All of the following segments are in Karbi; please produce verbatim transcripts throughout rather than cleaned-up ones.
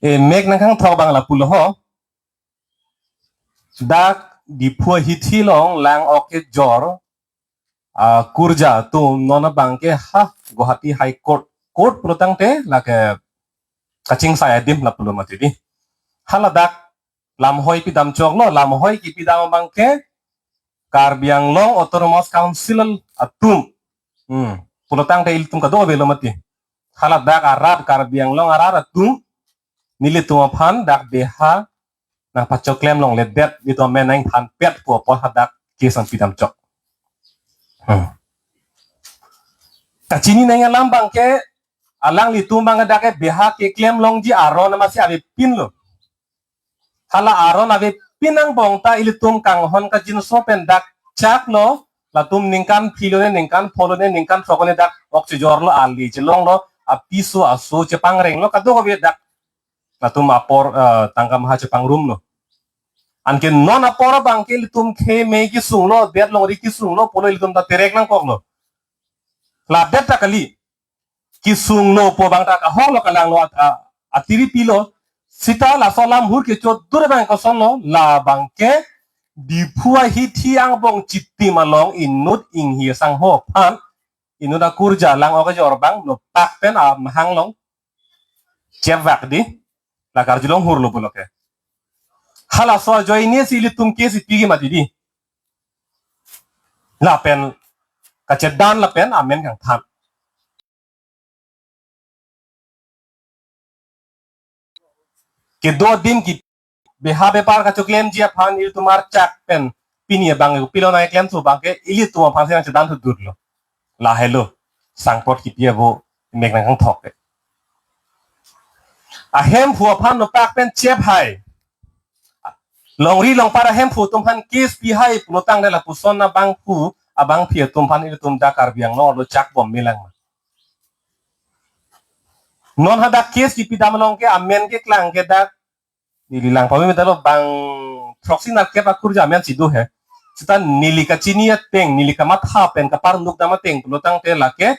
E mek nangkangthok abang lapulo ho. Dak Diphu ahithi along lang-ok kejor, ah, kurja atum non abangke ha Guwahati High Court, court pulotangte lake kachingsai adim lapulo mati di. Hala dak lamhoi pidam choklo, lamhoi kipidam abangke Karbi Anglong Autonomous Council atum. Hmm. Pulotangte ilitum kadokave lo mati. Hala dak arat, Karbi Anglong arat atum nelitum aphan dak beha nangpachoklem longledet, nelitum amen nangthanpet pu apot hadak case nangpidam chok. Hmm. Kachini nangji alam abangke, alanglitum abang dak ke beha keklem longji aron amatsi avepinlo. Hala aron avepin angbong ta ilitum kanghon kangjinso pen dak chaklo, latum ningkan phli lone, ningkan pho lone, ningkan throk lone dak ok chejorlo, ali chelonglo, apiso aso chepangrenglo, kadokave dak latum apor, eh, tangka maha chepangrumlo. Anke non apor abangke ilitum khei mei kesunglo, det longri kesunglo pulo ilitum ta terek nangkoklo. Ladet ta kali. Kesunglo pu abang ta kahoklo, kalanglo, at-, a-, atiri pilo. Seta laso alam hur kechodur abang kosonlo, labangke Diphu ahithi angbong chitim along inut Inghi asangho aphan, inut akurja lang-ok kejor abang nopak pen amahang along chepvak di, la karjulong hurlo pulo ke. Halaso ajoine si ilitum case ipiji mati di. Lapen kachedan lapen amen kangthan. Kedo adim ke beha bepar kachoklemji aphan ilitum archak pen pini abang pilo nangklemthu abangke ilitum aphansi nangchedan thudurlo. Lahelo, sangpot kipi avo mek nangkangthok ke. Ahemphu aphan nopak pen chephai, longri longpat ahemphu atum aphan case pihai pulotangte lapuson abangphu abangphi atum aphan ilitum dak Karbi Anglong arlo chakbom melang. Non hadak case kipidam along ke amen keklang ke dak neli lang pame medalo, bang throksi nerkep akurja amen si do he. Seta neli kachini ateng, neli kamatha pen kaparnuk dam ateng pulotangte lake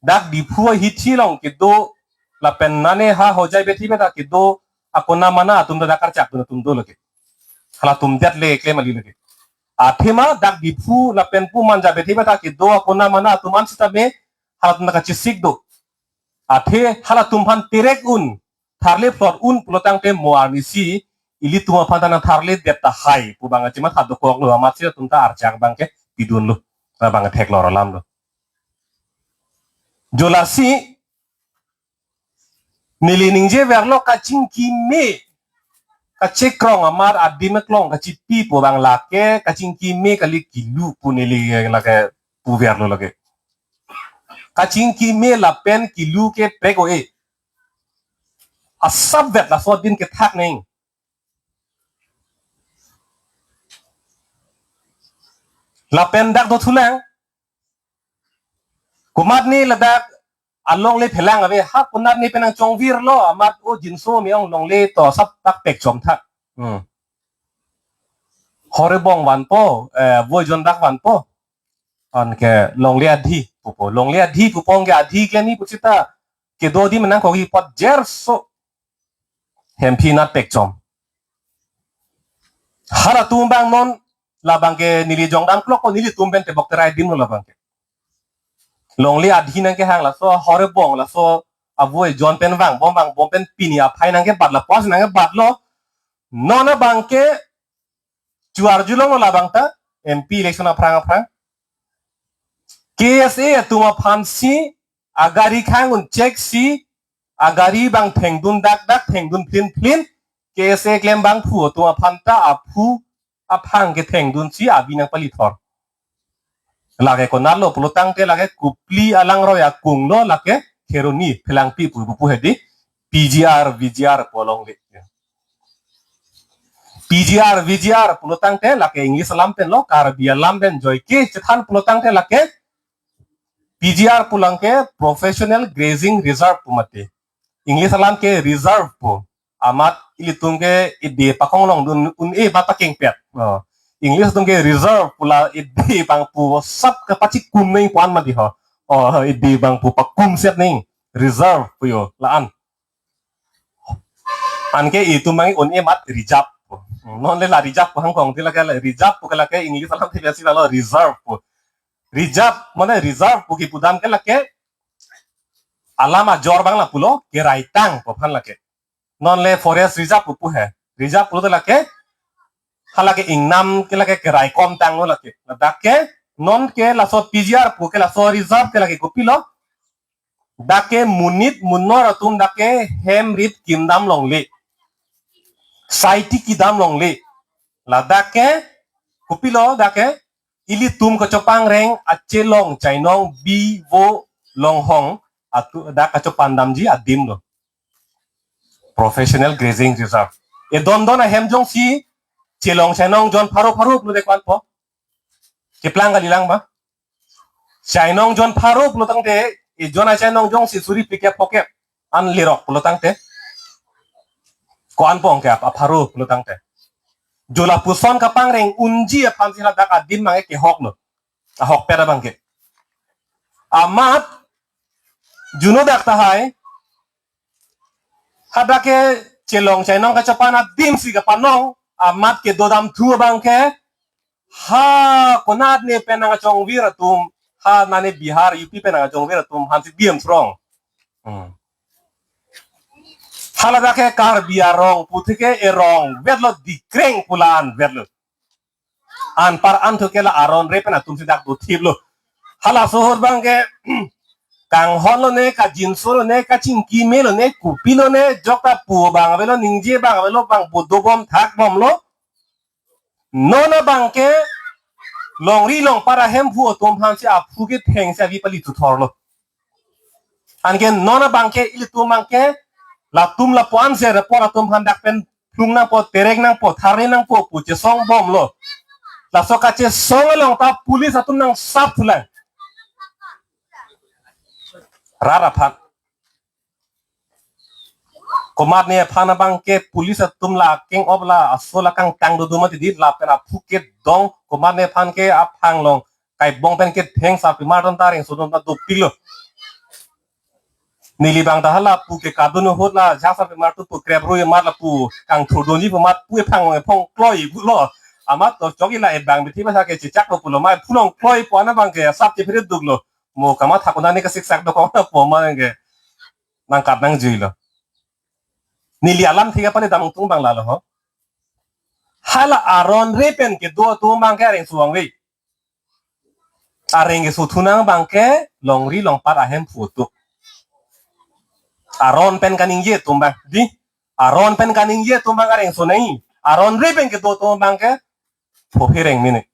dak Diphu ahithi along kedo lapen nane ha Hojai bethi beta kedo akona mana atum ta dak karchak dun atum do lake. Halatum det le klem kali lake. Athema dak Diphu lapen pu Manja bethi beta kedo akona mana atum an sitame halatum ta kachesik do. Athe halatum aphan terek un, tharle phlot un pulotangte mo arnisi ilitum aphan ta nangtharledet tahai pu abang kachematha dokoklo, amatsi atum ta archak abangke pidunlo, abang theklong alamlo. Jo lasi neli ningjeverlo kachingki me, kachekrong amat adim eklong kachipi pu abang lake kachingki me kali, kilu pu neli lake puverlo lake. Kachingki me lapen kilu ke prek o-e. Asapvet laso adim kethak neng. Lapen dak dothulang. Komatne ladak alongle phelang ave, ha konatne pen nangchongvirlo, amat o jinso me-ong longle to asap dak pekchom thak. Hmm. Horebong vanpo, eh, Voijon dak vanpo. Anke longle adhi pupo. Longle adhi pupo, anke adhi kleni pu seta kedo adim nangkokji apot jerso hemphi nat pekchom. Halatum abang non labangke neli jongdam klok ko, nelitum pen tebok terai adim lo labangke. Longle adhi nangkehang laso Horebong laso Voijon pen vangbom vangbom pen pini aphai nangkebat, lapuas nangkebatlo. Non abangke chuar julong lo labang ta M P election aphrang aphrang. K S A atum aphansi agari khang un cheksi, agari abang thengdun dak dak, thengdun phlin phlin, K S A klem abangphu atum aphan ta aphu aphang kethengdunsi abi nangpalithor. Lake konatlo pulotangte lake Kopili alangroi akung lo, lake Kheroni Phelangpi pu pu hedi, P G R, V G R pu alongle. P G R, V G R pulotangte lake English alam pen lo, Karbi alam pen joike chethan pulotangte lake P G R pu abangke Professional Grazing Reserve pu mati. English alam ke reserve pu. Amat ilitum ke ide pakong longdun un-e ba pakengpet. Oh. English atum ke reserve pu la ide abangphu asap kapachikum neng pu-an mati ho. Oh, ide abangphu pakumset neng. Reserve pu jo la-an. Anke itum mangi un-e amat reserve pu. Non le la reserve pu hangkong ti lake la reserve pu ke lake English alam ti biasi lalo reserve pu. Reserve mane reserve pu kipudam ke lake alam ajor abang lapulo keraitang pu aphan lake. Non le forest reserve pu pu he. Reserve pulo te lake halake ingnam ke lake kerai kom tanglo lake. Ladak ke non ke laso P G R pu ke laso reserve ke lake kopilo. Dak ke monit monor atum dak ke hem rip kimdam longle. Saiti kidam longle. Ladak ke kopilo dak ke ilitum kachopangreng achelong chainong bi vo longhong atu dak kachopandamji adim lo. Professional grazing reserve. E don don ahem jongsi chelong chainong jon pharo pharo lo de kwan po. Keplang kalilang ba. Chainong jon pharo pulo tangte, e jon achainong jongsi suri phlikep phokep an lerok pulo tangte. Ko-an pong ke ap-, apharo pulo tangte. Jo lapuson kapangreng unji aphan si ladak adim mangi kehok lo. Ahokpet abang ke. Amat juno dak tahai. Hadak ke chelong chainong kachopan adim si kapanong. Amat kedodamthu abang ke. Ha konat ne pen nangkachongvir atum, ha nane Bihar, U P pen nangkachongvir atum aphan si diam srong. Hmm. Haladak ke Karbi arong puthike erong vetlo dikreng pulan vetlo. Anpar anthu ke la aron re pen atum si dak dothip lo. Halaso ahut abang ke kanghon lo ne, kajinso lo ne, kachingki me lo ne, kopi lo ne, jok ta pu abang avelo, ningje abang avelo, bang bodo bom thak bom lo. Non abang ke longri longpat ahemphu atum aphan si aphu ketheng si avi pali thuthor lo. Anke non abang ke ilitum abang ke latum lapu-an si report atum aphan dak pen plung nangpo, terek nangpo, tharli nangpo pu chesong bom lo. Laso kachesong along ta police atum nangsap thulang. Rat aphan. Komatne aphan abang ke police atum la keng op la aso la kangtang dodo mati di lapen aphu kedong komatne aphan ke aphang along kaibong pen ketheng sarpimar atum ta rengso atum ta dopik lo. Neli abang ta hala pu ke kadun ahut la jhak sarpimar atum pu krep rui amat lapu kangthurdunji pu amat pu ephang along ephong kloi pulo. Amat to chok ila ebang bithi basa ke chechak lo pulo mai phulong kloi pu ana abang ke sap chephere duk lo. Mo kamatha konane kasiksak dokok na pu ma ke nangkat nangjui lo. Neli alam thik apani damtung abang lalo ho. Hala aron re pen kedo atum abang ke areng suang ve. Areng keso thunang abang ke longri longpat ahemphu atum. Aron pen kaningje atum abang di. Aron pen kaningje atum abang areng sonai. Aron re pen kedo atum abang ke phophe reng mene.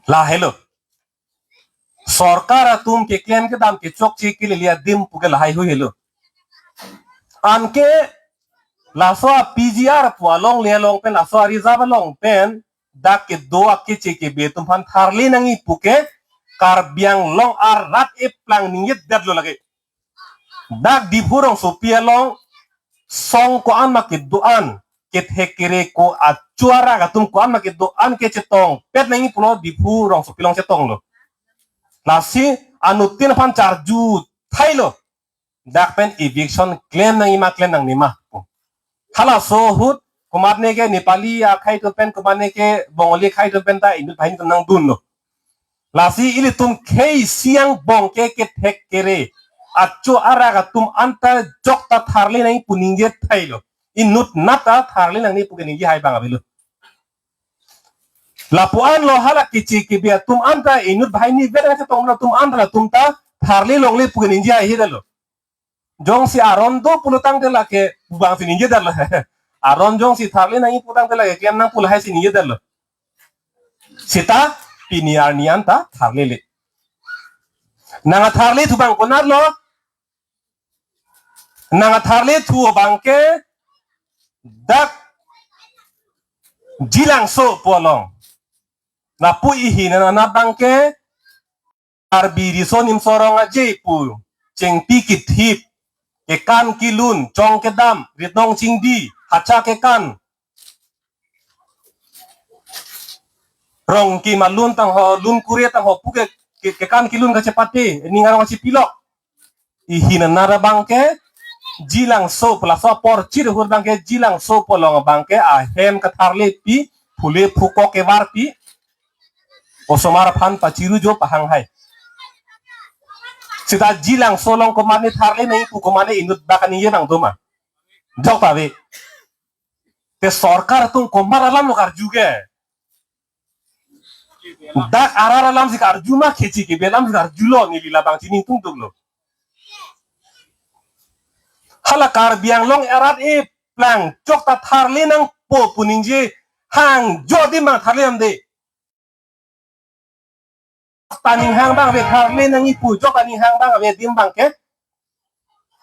Lahelo. Sorkar atum keklem kedam kechokche kelele adim pu ke lahai hui helo. Anke laso a-P G R pu alongle along pen laso a-reserve along pen dak kedo akeche kebe atum aphan tharli nangji pu ke Karbi Anglong arat eplang ningje detlo lake. Dak Diphu rongsopi along song ko-an ma kedo-an, kethek kere ko achu arak atum ko-an ma kedo-an kechetongpet nangji pulo Diphu rongsopi along chetonglo. Lasi anuttin aphan charju thailo. Dak pen eviction klem nangji ma klem nangne ma. Halaso ahut komatne ke Nepali akhei atum pen komatne ke Bongali akhei atum pen ta inut banghini atum nangdunlo. Lasi ilitum khei siang bong ke kethek kere achu arak atum anta jok ta tharli nangji pu ningje thailo. Inut nat ta tharli nangji pu ke ningje hai abang avelo. Lapu-an lo hala keche kebe atum anta inut banghini vet nangchetong atum anta latum ta tharli longle pu ke ningje hai hidalo. Jongsi aron do pulo tangte lake pu abang si ningje detlo. Aron jongsi tharli nangji pu tangte lake klem nang pu lahai si ningje detlo. Seta pini arni anta tharlile. Nangtharlithu abang konatlo. Nangtharlithu abang ke dak Jilangso pu along. Lapu ihin anat abang ke Karbi Riso Nimso Rong Aje pu chengpi kithip, kekan kelun, chong kedam, ritnong chingdi, hacha kekan, rong kemalun tangho, lun kure tangho pu ke, ke, kekan kelun kachepate, ning arong kachepilok. Ihin anat abang ke Jilangso pu laso apor chirhur abangke Jilangso pu along abangke ahem katharlepi, phule phukok kevarpi, osomar aphan pachiru jo pahang hai. Seta Jilangso along komatne tharle nangji pu komatne inut bak aningje abang doma? Jok ta ave. Te sorkar atum komat alam lo karju ke? Dak arat alam si karju ma, keche kebe alam si karjulo, neli labang chini tungduklo. Hala Karbi Anglong arat eplang chok ta tharle nangpo pu ningje, hang jo adim abang tharle damde. Ta ning hang abang ave, tharle nangji pu jok ta ning hang abang ave adim abangke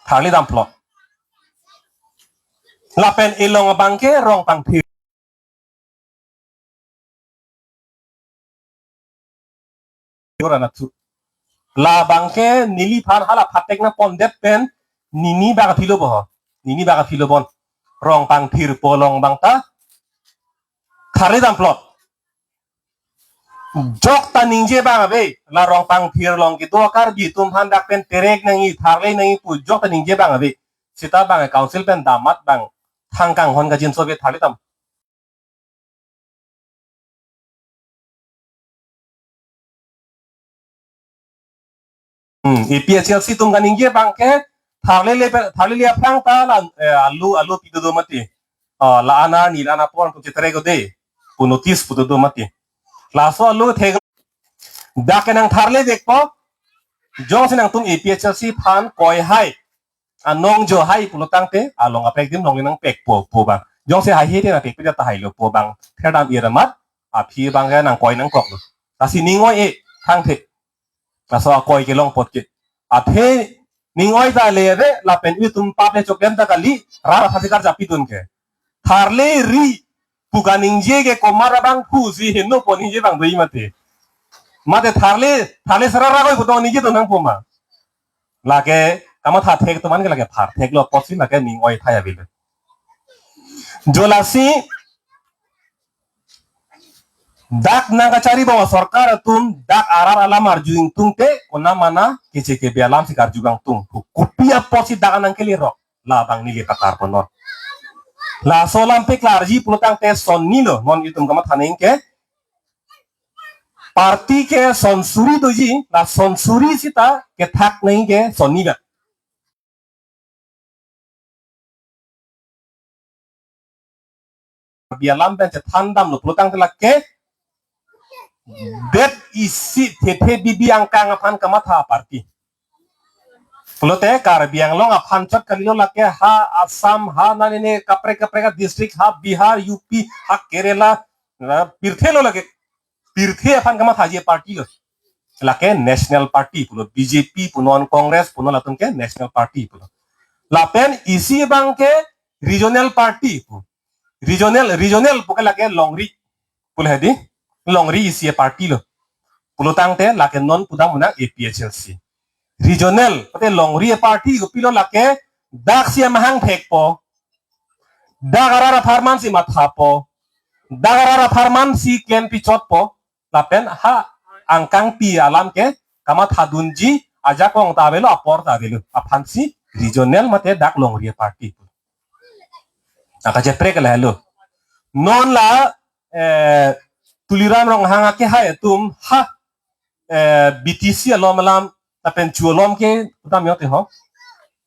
tharle damplot. Lapen ilong abangke Rongpangphir ora na thu. Labangke neliphan hala phatek nangpondet pen nini bak aphilo bo ho. Nini bak aphilo bon. Rongpangphir pu along abang ta tharle damplot. Jok ta ningje abang ave, la Rongpangphir along kedo Karbi atum aphan dak pen terek nangji, tharle nangji pu jok ta ningje abang ave. Seta abang council pen damat abang thang kanghon kajinso ave, tharle dam. Hmm, A P H L C atum kaningje abangke tharlele pe-, tharlele aphrang ta la, eh, alu, alu pi dodo mati. Ah, la-an arni, la-an apor pu cheterek ode pu notice pu dodo mati. Laso alu thek dak ke nangtharledetpo. Jongsi nangtum A P H L C aphan koi hai, anong jo hai pulo tangte along kaprek adim along nangpekpo pu abang. Jongsi haihe te nangpekpe ta hailo pu abang therdam ir amat, aphi abangke nangkoi nangkoklo. Lasi ning oi-e thangthe. Laso akoi kelong apot ke. Athe ning oi ta le ave, lapen itum pap le choklem ta kali, rat aphan si karjapidun ke. Tharle ri pu kaningje ke komat abangphu si henopo ningje abang doji mati. Mate tharle, tharle sara ra koi putong ningje dun nangpo ma? Lake kamatha thek atum an ke lake phar theklo apotsi lake ning oi thai avelo. Jo lasi dak nangkachari abang sorkar atum dak arat alam arju ingtungte konat mana keche kebe alam si karju abang tung. Kopi apotsi dak nangkelerok, labang neli paklar ponnon. Laso alam paklarji pulo tangte sonni lo, non itum kamatha nangji ke. Party ke son suri doji, la son suri seta kethak nangji ke sonni lo. Karbi alam pen chethan damlo pulo tangte lake det isi thethe bibi angkang aphan kamatha party. Pulote Karbi Anglong aphan chot kalilo, lake ha Assam, ha nane ne kaprek kaprek a district, ha Bihar, U P, ha Kerala, na pirthe lo lake. Pirthe aphan kamathaji party lo. Lake National Party pulo, B J P punon, Congress punon, latum ke National Party pulo. Lapen isi abangke regional party pu. Regional, regional pu ke lake longri pulo hedi. Longri isi a party lo. Pulo tangte lake non pudam unang A P H L C. Regional, pute longri a party kopilo, lake dak si amahang thekpo. Dak arat apharman si mathapo. Dak arat apharman si klempi chotpo. Lapen ha angkangpi alam ke kamathadunji ajakong ta avelo, apor ta avelo aphansi regional mate dak longri a party. Akacheprek lahelo. Non la, eh, Tuliram Ronghang akehai atum ha, eh, B T C alom alam lapen chu alom ke utam yote ho.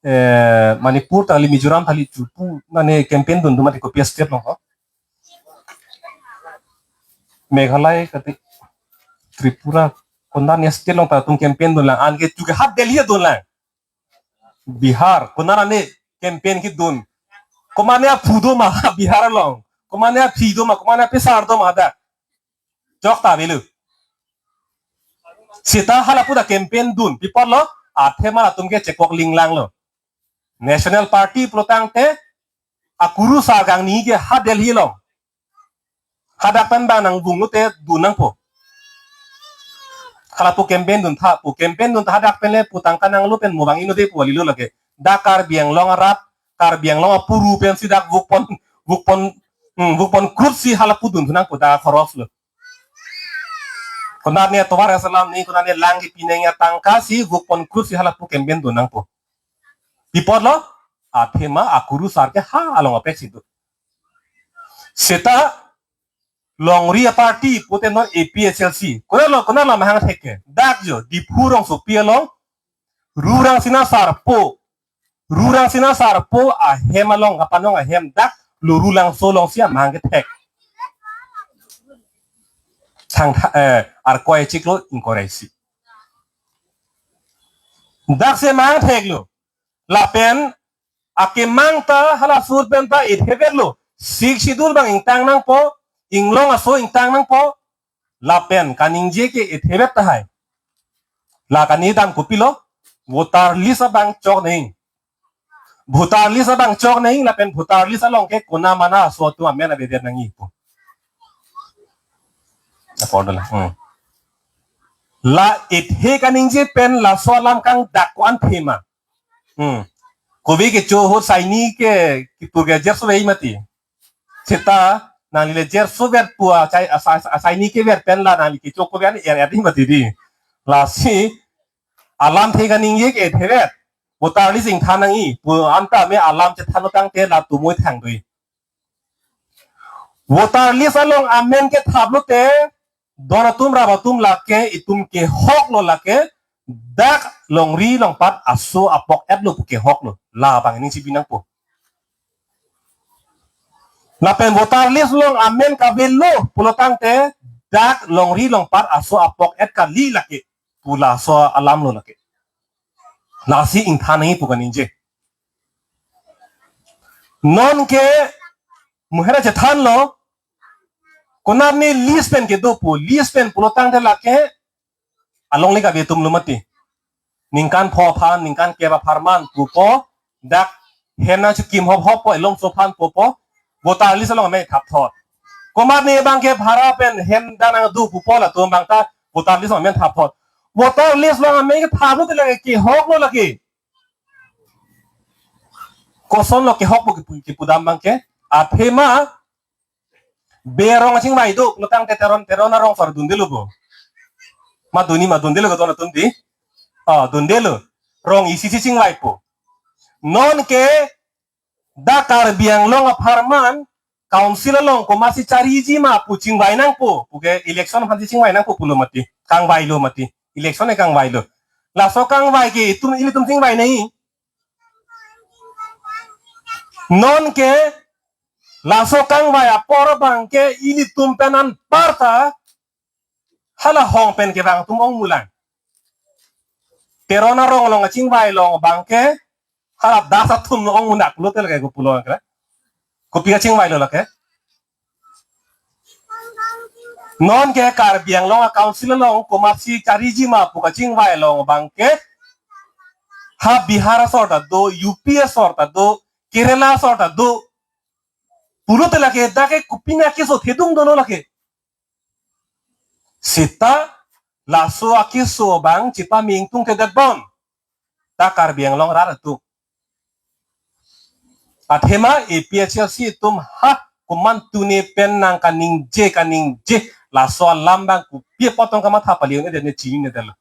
Eh, Manipur tali, Mizoram tali chu pu nane campaign dun dun mati kopi a state along ho. Meghalaya kati, Tripura, konat ne state along ta atum campaign dunlang, anke chu ke ha Delhi dunlang. Bihar, konat ne campaign kedun. Komatne aphu doma Bihar along. Komatne aphi doma, komatne apesar doma dak. Chok ta avelo. Seta halapu ta campaign dun. Pi apotlo, athema latum ke chekok linglanglo. National Party pulo tangte akurusar kangni ke ha Delhi along. Hadak pen bang nangvung lote dun nangpo. Halapu campaign dun tha pu, campaign dun tha hadak pen le pu tangka nanglo pen mo bang ino de pu kalilo lake. Dak Karbi Anglong arat, Karbi Anglong apuru pensi dak vukpon, vukpon, hmm, vukpon krutsi halapu dun thu nangpo, dak khoros lo. Konat ne tovar asalam ne, konat ne lang kipi nangji atangka si vukpon krutsi halapu campaign dun nangpo. Pi apotlo, Athema akurusar ke ha along apek si do. Seta longri aparty pute non A P H L C. Konat lo, konat lo mahang thek ke. Dak jo, Diphu rongsopi along, Rurang Sina Sarpo. Rurang Sina Sarpo ahem along, kapanong ahem dak, Lorulangso alongsi amahang kethek. Thang tha-, eh, Arkoi chiklo ingkoi ra isi. Dak si amahang theklo. Lapen akemang ta hala sur pen ta ithevek lo. Sixth Schedule abang ingtang nangpo, inglong aso ingtang nangpo. Lapen kaningje ke ithevek tahai. La kaningje dam kopilo, voter list abang chok nang. Voter list abang chok nang lapen voter list along ke kona mana aso atum amen avedet nangji pu. Apor dola. Hmm. La ithe kaningje pen laso alam kangdak ko-an thema. Hmm. Kove kecho ahut saini ke kipu ke jerso vei mati. Seta nangli le jerso vet pu achai, asai, asaini kever pen la nangli kecho kove an er er di mati di. Lasi alamthe kaningje ke thevet. Voter list ingthan nangji pu anta me alam chethanlo tangte latum oi thang doi. Voter list along amen kethap lote, don atum rap atum lake, itum kehok lo lake, dak longri longpat aso apok-et lo pu kehok lo. Labang ining chibi nangpo. Lapen voter list along amen kave lo pulo tangte, dak longri longpat aso apok-et kali lake pu laso alam lo lake. Lasi ingthan nangji pu kaningje. Non ke muhera chethan lo, konat ne list pen kedo pu, list pen pulo tangte lake alongle kave atum lo mati. Ningkan pho aphan, ningkan kep apharman pupo, dak hem nangchikim hop hop po, elongso aphan pupo, voter list along amen thap thot. Komat ne abang ke bhara pen hem dan nangdo pupo, latum abang ta voter list along amen thap thot. Voter list along amen kethap lote lake kehok lo lake. Koson lo kehok pu kipu, kipu dam abang ke. Athema Bey arong kachingvai do, pulo tangte Teron, Teron arong sar dunde lo bo. Ma dunji ma dunde lo kedo atum di. Ah, dunde lo. Rong isi si chingvaipo. Non ke dak Karbi Anglong apharman council along komatsi chariji ma pu chingvai nangpo. Puke election aphansi chingvai nangpo pulo mati. Kangvai lo mati. Election e kangvai lo. Laso kangvai ke itum ilitum chingvai nangji. Non ke laso kangvai apor abang ke ilitum pen anparta hala hong pen kevang atum ongmulang. Teron arong along kachingvai along abang ke hala Das atum ongmunak pulote lake ko pulo ke. Kopi kachingvai lo lake. Non ke Karbi Anglong a council along komatsi chariji ma pu kachingvai along abang ke ha Bihar asor ta do, U P asor ta do, Kerala asor ta do. Pulote lake dak ke kopi na keso thedung dolo lake. Seta laso akeso abang chepame ingtungthedet bon. Ta Karbi Anglong arat atum. Athema A P H L C atum ha komantu ne pen nangkaningje kaningje laso alam abang kopi apot tong kamatha pali un-edet ne chinine dela.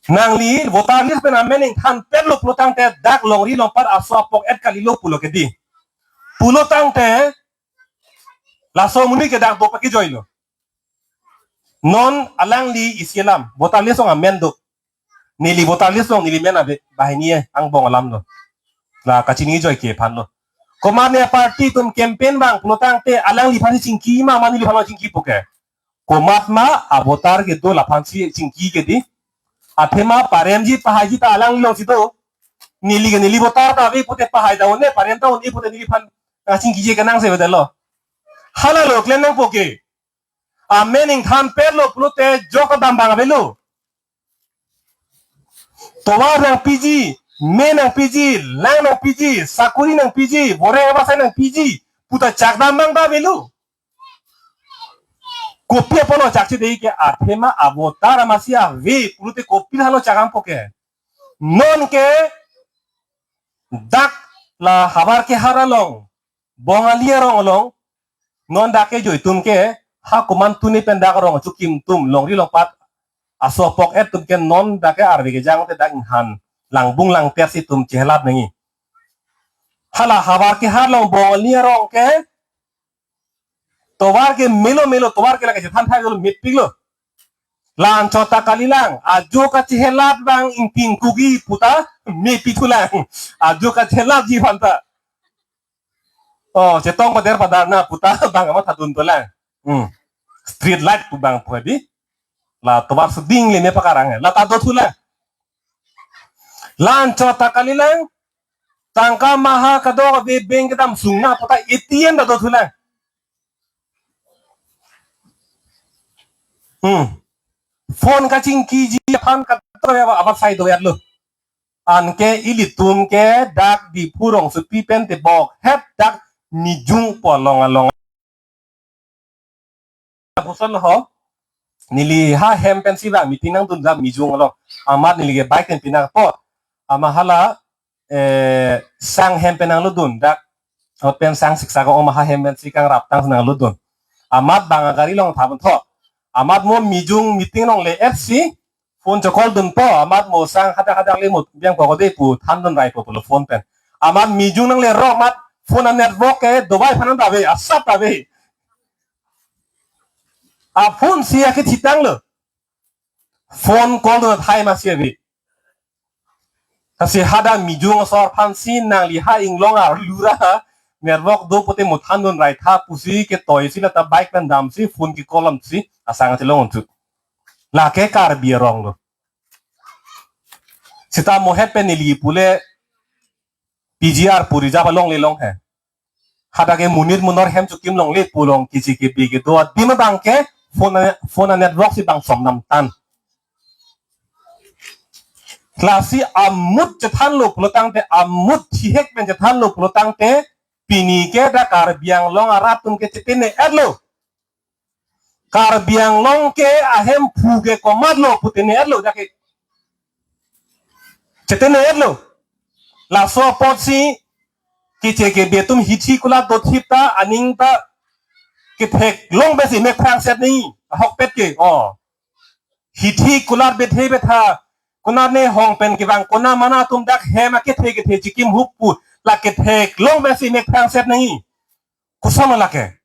Nangli voter list pen amen ingthan pet lo pulo tangte dak longri longpat aso apok-et kalilo pulo ke di. Pulo tangte laso amonit ke dak do pake joilo. Non alangli isi alam, voter list along amen do. Neli voter list along neli men ave, banghini angbong alam lo. La kachini joike aphan lo. Komat ne party atum campaign abang pulo tangte alangliphan si chingki ma, ma neliphan lo chingkipo ke. Komat ma a voter kedo laphan si chingki ke di. Athema paremji pahaiji ta alangli alongsi do. Neli ke neli voter ta ave pute pahai ta un-e, parem ta un-e pute neliphan, ah, chingkiji kenangsot avedetlo. Hala lo klem nangpo ke. Amen ingthan pet lo pulote jok dam abang avelo. Tovar nangpiji, me nangpiji, lang nangpiji, sakori nangpiji, boreng abasai nangpiji puta chak dam abang ta avelo. Kopi apotlo chakchedei ke, athema a voter amatsi ave pulote kopi halo chak dampo ke. Non ke dak la havar kehar along, Bongali arong along, non dak ke joi atum ke ha komantu ne pen dak arong achukim atum longri longpat aso apok-et atum ke non dak ke arve kejang te dak inghan Langbung langpet si itum chehelap nangji. Hala havar kehar along Bongali arong ke tovar ke melo melo, tovar ke lake chethan thai dolo, mepiklo. La anchot ta kalilang, ajo kachehelap abang ingpin kugi puta mepithulang. Ajo kachehelapji aphanta. Oh, chetong pader padarna puta bang amat hadun tulang. Hmm. Street light pu bang pu hadi. La tovar suding le me pakarang. La ta dothulang. La anchot ta kalilang. Tangka maha kadokave bank kedam sungna puta A T M ta dothulang. Hmm. Phone kachingkiji aphan kadokave abat sai do-etlo. Anke ilitum ke dak Diphu rongsopi pen tebok het dak Mijung pu along along. Lapuson ho, neli ha hem pensi bang meeting nangdun dak Mijung along. Amat neli ke bike pen pinangpo. Amat hala, eh, sang hem pen nanglodun dak. Ahut pen sang siksa ko oma ha hem pensi kangrap tang nanglodun. Amat bang agari along tha puntho. Amat mo Mijung meeting along le-etsi phone chokol dunpo, amat mo sang hadak hadak le mo biang pokok de pu thandun raipo pulo phone pen. Amat Mijung nanglerok amat phone a-network ke dobai aphan ta ave, asap ta ave. A phone si akethitanglo. Phone call dun athai masi ave. Lasi hadak Mijung asor aphansi nangli ha inglong arlo ra network do pute mo thandun rai tha pusi ketoisi lata bike pen damsi phone ke call damsi asang chelong untu. Lake Karbi arong lo. Seta mo het pen neli pule P G R pu reserve along le long he. Hadak ke monit monor hem chukim longle pu along keche kebe kedo adim abang ke phone a, phone a-network si bang som nam tan. Lasi amut chethanlo pulotangte, amut thihek pen chethanlo pulotangte, pini ke dak Karbi Anglong arat atum ke chetene-etlo. Karbi Anglong ke ahemphu ke komatlo pu tene-etlo dak ke. Chetene-etlo. Laso apotsi keche kebe atum hithi kulat dothip ta aning ta ketheklong pensi mek phrangset nangji. Ahokpet ke. Oh. Hithi kulat bethe betha. Konat ne hong pen kevang kona mana atum dak hem akethe kethe chikim hup pu. La ketheklong pensi mek phrangset nangji. Koson lake.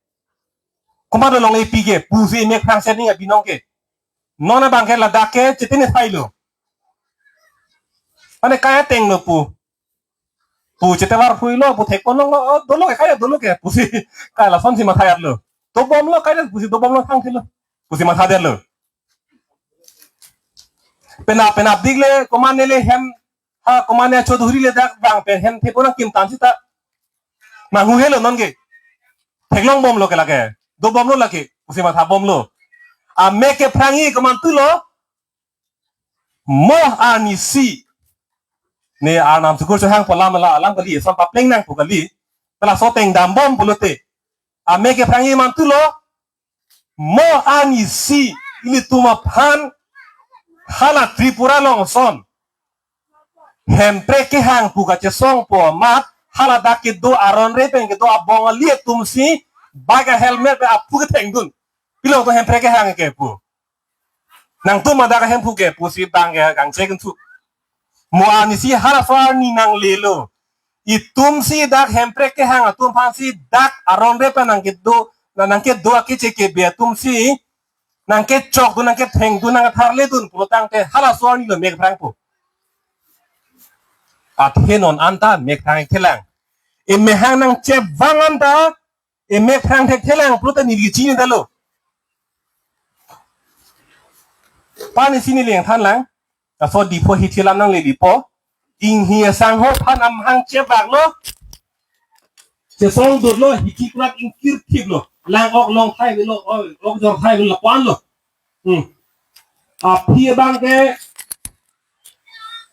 Komat along epi ke pusi mek phrangset nangji abinong ke. Non abang ke ladak ke chetene thailo. Mane kai atenglo pu. Pu chetevar phuilo, pu thekpon longlo, oh, dolo ke, kai dolo ke, pusi kai lasonsi matha-etlo. Dobomlo, kai pusi dobomlo thangthelo. Pusi mathadetlo. Penap, penapdik le, komat ne le hem, ha, komat ne Chaudhary le dak bang pen hem thepo nangkim tan sita. Manghu helo non ke. Theklong bomlo ke lake. Dobomlo lake. Pusi mathabomlo. Amek kephrangji komantulo. Mo arnisi. Ne arnam sukur chohang pu alam la alam kali, eson papleng nang pu kali. Pela so tengdam bom pulote. Amek kephrangji mantulo. Mo arnisi ilitum aphan hala Tripura along ason hemprek kehang pu kachesongpo amat hala dak kedo aron re pen kedo a-Bongali atumsi bike a-helmet pen aphu kethengdun. Pilo to hemprek kehang ke pu. Nangtum adak ahemphu ke pusi bang ke kangchek untu. Mo arnisi halaso arni nanglelo. Itumsi dak hemprek kehang atum aphansi dak aron re pen nangkedo, na nangkedo akeche kebe atumsi nangkechokdun, nangkethengdun, nangtharledun pulotangte halaso arni lo mek phrangpo. Athe non anta mek phrang thelang. Emehang nangchevang anta emek phrang thekthelang pulote neli chinidetlo. Pani sini leng thanlang. Laso Diphu hithi alam nangle Diphu. Inghi asangho aphan amahang chevaklo. Chesongdotlo, hithi kulat ingkirthiplo. Lang-ok long thai velo, ok jor thai velo, lapu-anlo. Hmm. Aphi abang ke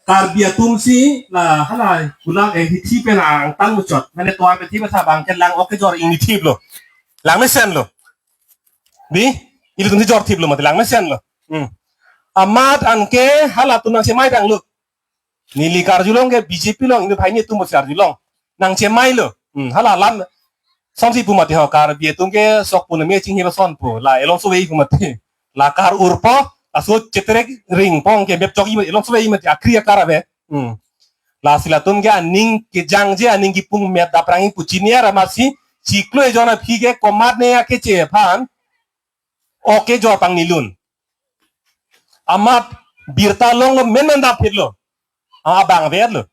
Karbi atumsi la hala kulang eh hithi pen angtan muchot. Mane tovar pen thi masa abang ke lang-ok kejor ingni thiplo. Lang mesenlo. Di, ilitumsi jorthiplo mati lang mesenlo. Hmm. Amat anke halatum nangchemai tanglo. Neli karjulong ke B J P along, ini bhai netum bosi arjulong. Nangchemailo. Hmm, hala alam. Sonsi pu mati ho Karbi atum ke sok pu name chinghi ba son pu. La elong sovei pu mati. La kar urpo, laso cheterek ringpong ke bep chok i mati, elong sovei mati, akri akar ave. Hmm. Lasi latum ke aning kejangje, aning kipung met daprang pu chini ra masi chiklo ejon aphi ke komatne akeche aphan oke jo pang nilun. Amat birta longlo, men men dam phitlo. Abang avedetlo.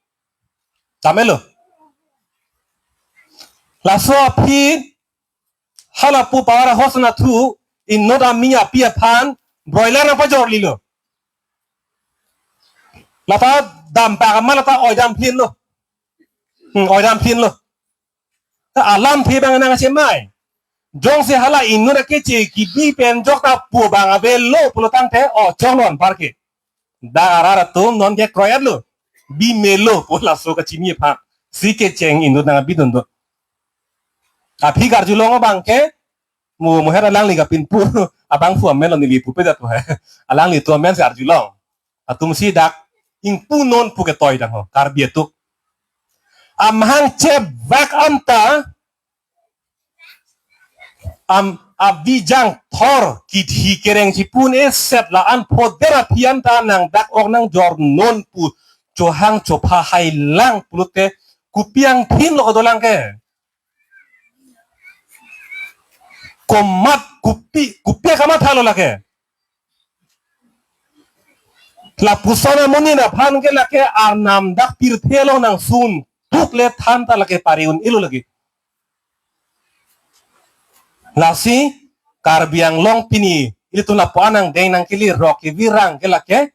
Damelo. Laso aphi hala pu para hosna thu inut ami api aphan broiler nangpajorlilo. Lata dampak amat lata oi dam phinlo. Hmm, oi dam phinlo. Ta alamthe abang nangchemai. Jongsi hala inut akeche kibi pen jok ta pu abang avelo pulo tangte, o, chonglon parke. Dak arat atum non ke kroyatlo. Bi melo pu laso kachini aphan si kecheng inut nangbi dundun. Aphi karjulong abang ke, mo moher alangli kapinpo abang pu amen lo, neli pupe dat pu he. Alanglitum amen si arjulong. Atum si dak ingpu non pu ketoi dang ho, Karbi atum. Amahang chebak anta, am, abijang thor kithi kereng chipun eset la-an phoder aphi anta nang dak ok nangjor non pu chohang chopha hai lang pulote kopi angthin lo dolang ke. Komat kopi, kopi kamatha lo lake. Lapuson amonit aphan ke lake arnam dak pirthe along nangsun thuk le than ta lake pari un-elo lake. Lasi Karbi Anglong pini ilitum lapu-an angdeng nangkele rok kevirang ke lake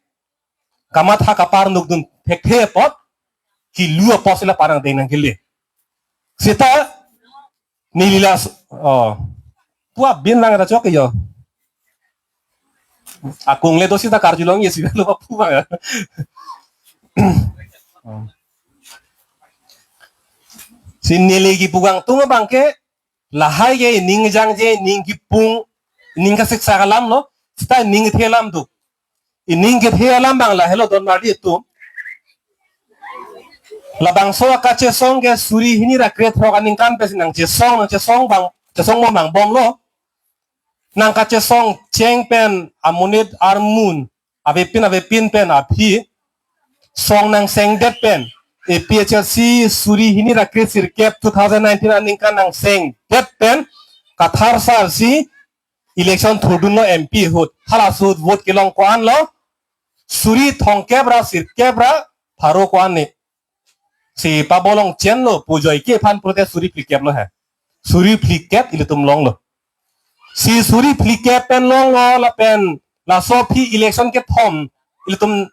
kamatha kaparnuk dun thekthe apot, kilu apot si lapu-an angdeng nangkele. Seta neli la s-, oh. Pu abin lang ta chok yo. Akung le do seta karjulong ye si lo pu abang ya. Oh. Si neli kipu kangtung abang ke lahai ke ining jangje, ining kipung, ining kasiksak alam lo, seta ining kethe alam do. Ining kethe alam abang lahelo don mardi atum. Labangso akachesong ke suri hini ra krethrok aningkan pensi nangchesong, nangchesong abang, chesong mo nangbomlo. Nangkachesong cheng pen amonit armun avepin avepin pen aphi song nangsengdet pen A P H L C suri hini ra kre sirkep two thousand nineteen aningkan nangsengdet pen Kathar sar si election thurdunlo M P ahut. Halaso ahut vote kelong ko-an lo? Suri thomkep ra sirkep ra pharo ko-an ne. Si pabolong chenlo pu joike aphan pulote suri phlikep lo he. Suri phlikep ilitum longlo. Si suri phlikep pen longlo lapen laso aphi election kethom ilitum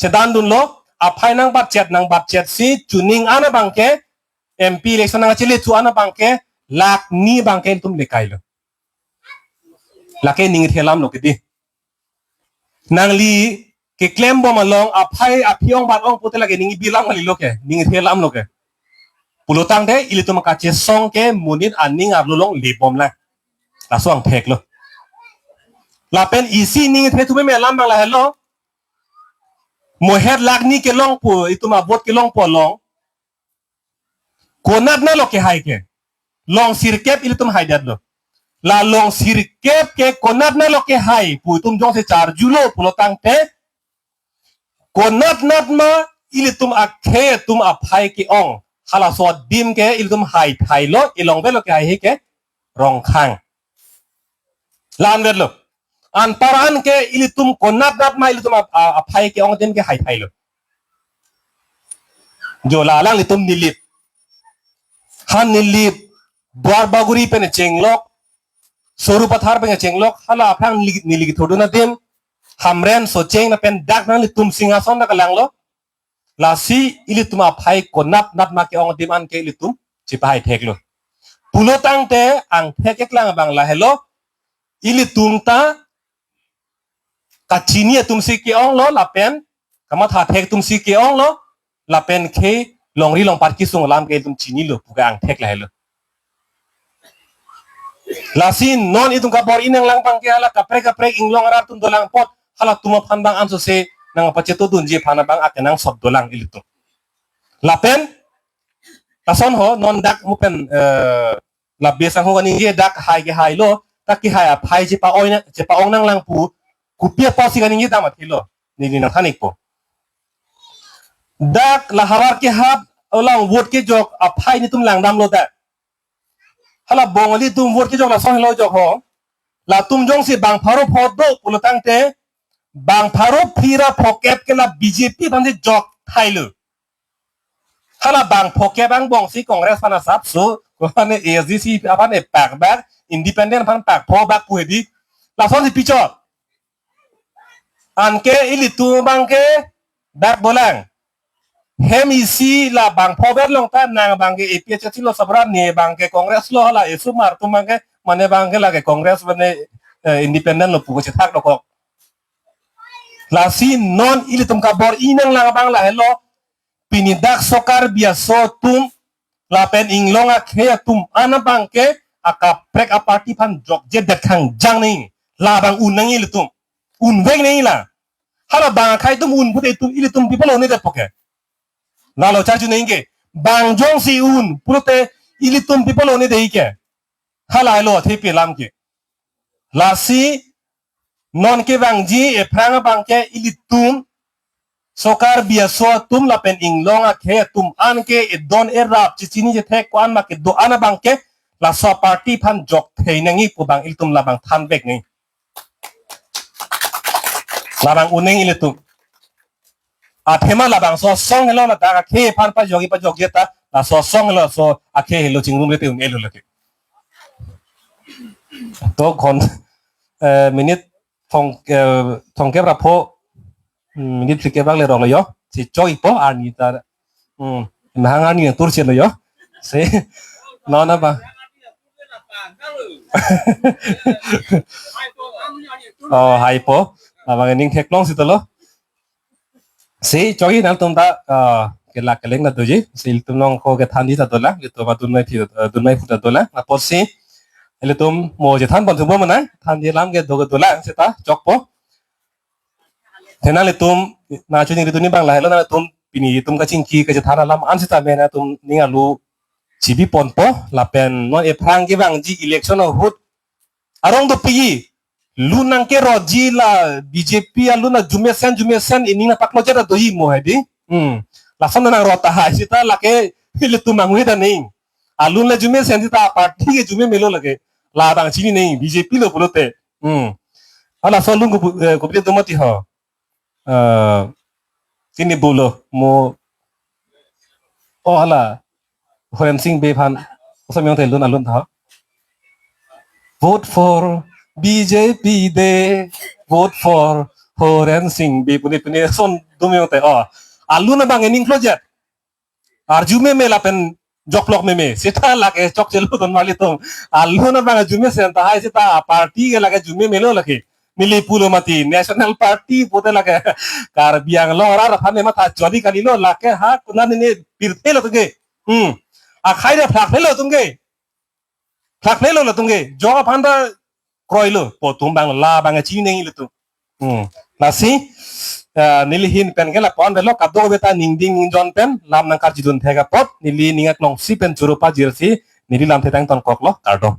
chedan dunlo, aphai nangbatchet nangbatchet si chuning an abang ke M P election nangchele chu an abang ke lakh ni abang ke ilitum lekailo. Lake ining kethe alam lo kedi. Nangli keklem bom along aphai aphi ong bat ong pute lake ning ibi alam kalilo ke, ining kethe alam lo ke. Pulo tangte ilitum akachesong ke monit aning arlo along lebom lang. Laso angthek lo. Lapen isi ining kethe thume me alam abang lahelo. Mohet lakh ni kelongpo, itum avote kelongpo along konatna lo kehai ke? Long sirkep ilitum haidetlo. La long sirkep ke konatna lo kehai pu itum jongsi charjulo pulo tangte, konatnat ma ilitum akhei atum aphai ke-ong, halaso adim ke ilitum haithailo, ilongvelo kehai he ke Rongkhang. La-anvetlo. Anpar an ke ilitum konatnat ma ilitum ap-, a-, aphai ke-ong adim ke haithailo. Jo la alanglitum Nilip. Ha Nilip, Duarbagori pen chenglok, Sarupathar pen chenglok, hala aphrang neli, neli kethurdun adim, Hamren, Socheng lapen dak nanglitum Singhason ta kalanglo. Lasi ilitum aphai konatnat ma ke-ong adim an ke ilitum chepahai theklo. Pulo tangte angthek keklang abang lahelo, ilitum ta kachini atum si ke-onglo lapen kamatha thek atum si ke-onglo lapen khei longri longpat kesung alam ke ilitum chinilo pu ke angthek lahelo. Lasi non itum kabor-i nanglang abang ke hala kaprek kaprek inglong arat atum dolang apot halatum aphan abang ansose nangpachetodunji aphan abang akenangsot dolang ilitum. Lapen lason ho non dak mo pen, eh, labe sangho kaningje dak hai ke hailo, dak kehai aphai chepa-oi na, chepa-ong nanglang pu kopi apotsi kaningje dam athilo, neli nangthan-ikpo. Dak la havar kehap alang vote kejok aphai nelitum langdamlo dak. Hala Bongali atum vote kejok lason helo jok ho. Latum jongsi bang pharo pho do pulo tangte, bang pharo phira phokep ke la B J P aphansi jok thailo. Hala bang phokep angbongsi Congress aphan asapso, ko aphan A S D C aphan epak bak, independent aphan pak pho bak pu hedi. Lasonsi pichot. Anke ilitum abangke dak dolang. Hem isi la bang pho ber long ta nang abangke A P H L C lo sabra ne abangke Congress lo, hala esomar atum abangke mane abangke lake Congress mane, eh, independent lo pu kachethak dokok. Lasi non ilitum kabor-i nanglang abang lahelo, pini dak so Karbi aso atum lapen inglong akhei atum an abangke akaprek aparty aphan jokjedet khangjang nangji. Labang un nangji ilitum. Unvek nangji la. Hala bang akhei atum un pute itum, ilitum pi apotlo un'edetpo ke? Lalo charju nangji ke. Bang jongsi un pulote ilitum pi apotlo un'edetji ke? Hala helo thepi alam ke. Lasi non kevangji ephrang abangke ilitum so Karbi aso atum lapen inglong akhei atum anke edon erap chechini chethek ko-an ma kedo-an abangke laso aparty aphan jokthei nangji pu abang ilitum labang thanvek nangji. Labang un nangji ilitum. Athema labangso asong helo, ladak akhei aphan pajokji pajokje ta, laso asong helo, laso akhei helo chingrumre te un-elo lake. To kon, eh, minute thong, eh, thongkep ra pho, hmm, minute phlikep bak le rong lo yo. Si chok-ikpo arni ta. Hmm, mahang arni tur si lo yo. Si, non apa? Oh, haipo. Abang ning theklong si to lo. Si, chok-ik nangtum ta, ah, kelak keleng ta doji. Si ilitum along ko kethan di ta dolang, ilitum adun mai phi, adun mai phu ta dolang. Apotsi ilitum mo chethan pon thumbo manang, than di alam kedo kedolang seta chokpo. Te nanglitum, nangchiningri dun abang lahelo, nanglitum pini itum kachingki kachethan alam an seta me nangtum ning arlo chibi ponpo, lapen non ephrang kevangji election ahut arong dopikji. Lun nangkerotji la B J P alun ajume sen, jume sen, ining nangpaklojet ta doji mo hedi. Hmm. Lason nangrot tahai seta lake ilitum angwe ta neng. Alun le jume sen seta party ke jume melo lake. Labang chini neng B J P lo pulote. Hmm. Hala so lun ko, eh, ko pite do mati ho. Eh, sini bulo mo. Oh, hala. Horen Sing Bey aphan. Koson miyong te lun alun ta. Vote for B J P de. Vote for Horen Sing Bey puni puni son do miyong te. Oh, alun abang ening klojet. Arju meme lapen joklok meme. Seta lake chokche lo ton mali tong. Alun abang arjume sen tahai seta party ke lake jume melo lake. Neli pulo mati National Party pute lake Karbi Anglong arat aphan ne matha chodi kalilo lake ha kuna ne pirthe lo atum ke. Hmm. Akhai de phlak lo atum ke. Phlak lo atum ke. Jok aphan ta kroilo. Po atum abang labang chini neng ilitum. Hmm. Lasi, eh, neli ahin pen ke lapu-an avelo, kadokave ta ningding ningjon pen lam nangkarjudun thek apot, neli ning aklongsi pen choro pajirsi neli lamthe tang tonkoklo, kardom.